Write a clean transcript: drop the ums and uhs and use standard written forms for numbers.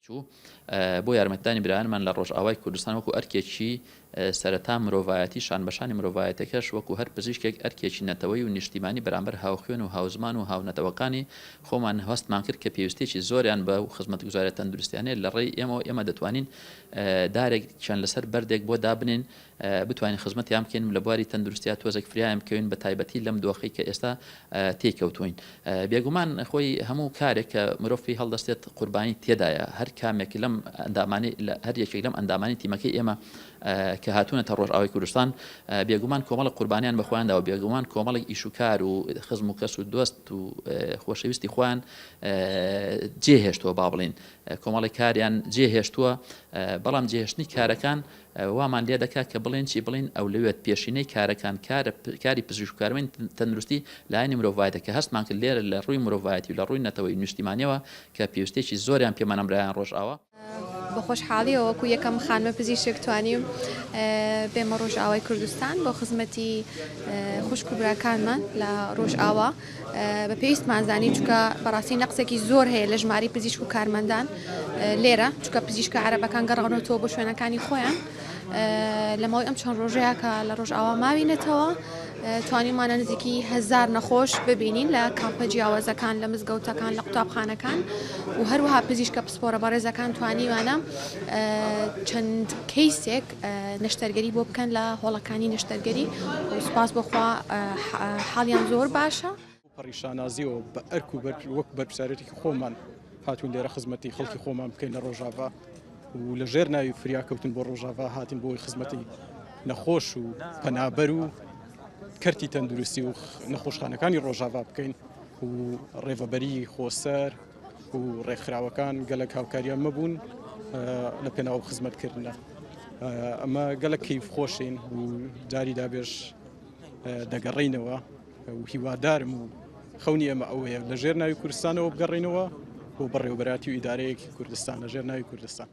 چوو بۆ یارمەتیدانی برایانمان لە ڕۆژئاوای کوردستان وەکو ئەرکێکی سەرەتا مرۆڤایەتی شانبەشانی مرۆڤایەتەکەش وەکو هەر پزیشکێک ئەرکێکی نەتەوەی و نیشتیمانی بەرامبەر هاوخوێن و هاوزمان و هاونەتەوەکانی خۆمان هەستمان کرد کە پێویستیەکی زۆریان بەو خزمەتگوزاریە تەندروستیانەیە لە ڕێی ئێمەوە ئێمە دەتوانین دارێکیان لەسەر بەردێک بۆ دابنێین بتوانین خزمەتیان بکەین و لە بواری تەندروستیا تۆزێک فریایان بکەوین بە تایبەتی لەم دۆخەی کە ئێستا تێی کەوتووین. بێگومان خۆی هەموو کارێک کە مرۆڤ پێی هەڵدەستێت قوربانی تێدایە، هەر کامێک لەم ئەندامانەی هەر یەکێک لەم ئەندامانی تیمەکەی ئێمە کە هاتوونەتە ڕۆژئاوای کوردستان بێگومان کۆمەڵێک قوربانیان بە خۆیان داوە، بێگومان کۆمەڵێک ئیش و کار و خزم و کەس و دۆست و خۆشەویستی خۆیان جێهێشتووە با بڵێین کۆمەڵێک کاریان جێهێشتووە، بەڵام جێهێشتنی کارەکان وامان لێ دەکات کە بڵێین چی بڵێین ئەولەویەت پێشینەی کارەکان کارە کاری پزیشک و کارمەندی تەندروستی لایەنی مرۆڤایەتە کە هەستمان کرد لێرە لە ڕووی مرۆڤایەتی و لە ڕووی نەتەوەیی و نیشتیمانیەوە کە پێویستیەکی زۆریان پێمانە برایان ڕۆژئاوا. بە خۆشحاڵیەوە وەکو یەکەم خانمە پزیشک توانیم بێمە ڕۆژئاوای کوردستان بۆ خزمەتی خوشک و براکانمان لە ڕۆژئاوا. بە پێویستمان زانی چونکە بەڕاستی نەقسێکی زۆر هەیە لە ژمارەی پزیشک و کارمەندان لێرە چونکە پزیشکە عەرەبەکان گەڕاونەتەوە بۆ شوێنەکانی خۆیان لە ماوەی ئەم چەند ڕۆژەیە کە لە ڕۆژئاوا ماوینەتەوە توانیمانە نزیکی هەزار نەخۆش ببینین لە کامپە جیاوازەکان لە مزگەوتەکان لە قوتابخانەکان و هەروەها پزیشکە پسپۆرە بەڕێزەکان توانیوانە چەند کەیسێک نەشتەرگەری بۆ بکەن لە هۆڵەکانی نەشتەرگەری و سوپاس بۆ خوا حاڵیان زۆر باشە. پەڕی شانازیەوە بە ئەرک و وەک بەرپرسیارێتێکی خۆمان هاتوون لێرە خزمەتی خەڵکی خۆمان بکەین لە ڕۆژاڤا و لە ژێر ناوی فریاکەوتن بۆ ڕۆژاڤا هاتین بۆی خزمەتی نەخۆش و پەنابەر و کەرتی تەندروستی و نەخۆشخانەکانی ڕۆژاڤا بکەین و ڕێڤەبەری خۆسەر و ڕێکخراوەکان گەلەک هاوکاریان مەبوون لە پێناو خزمەتکردنە ئەمە گەلک کەیف خۆشین و جاری دابێش دەگەڕینەوە و هیوادارم و خەونی ئەمە ئەوەیە لە ژێر ناوی کوردستانەوە بگەڕینەوە بۆ بەڕێوبەراتی و ئیدارەیەکی کوردستان لە ژێر ناوی کوردستان.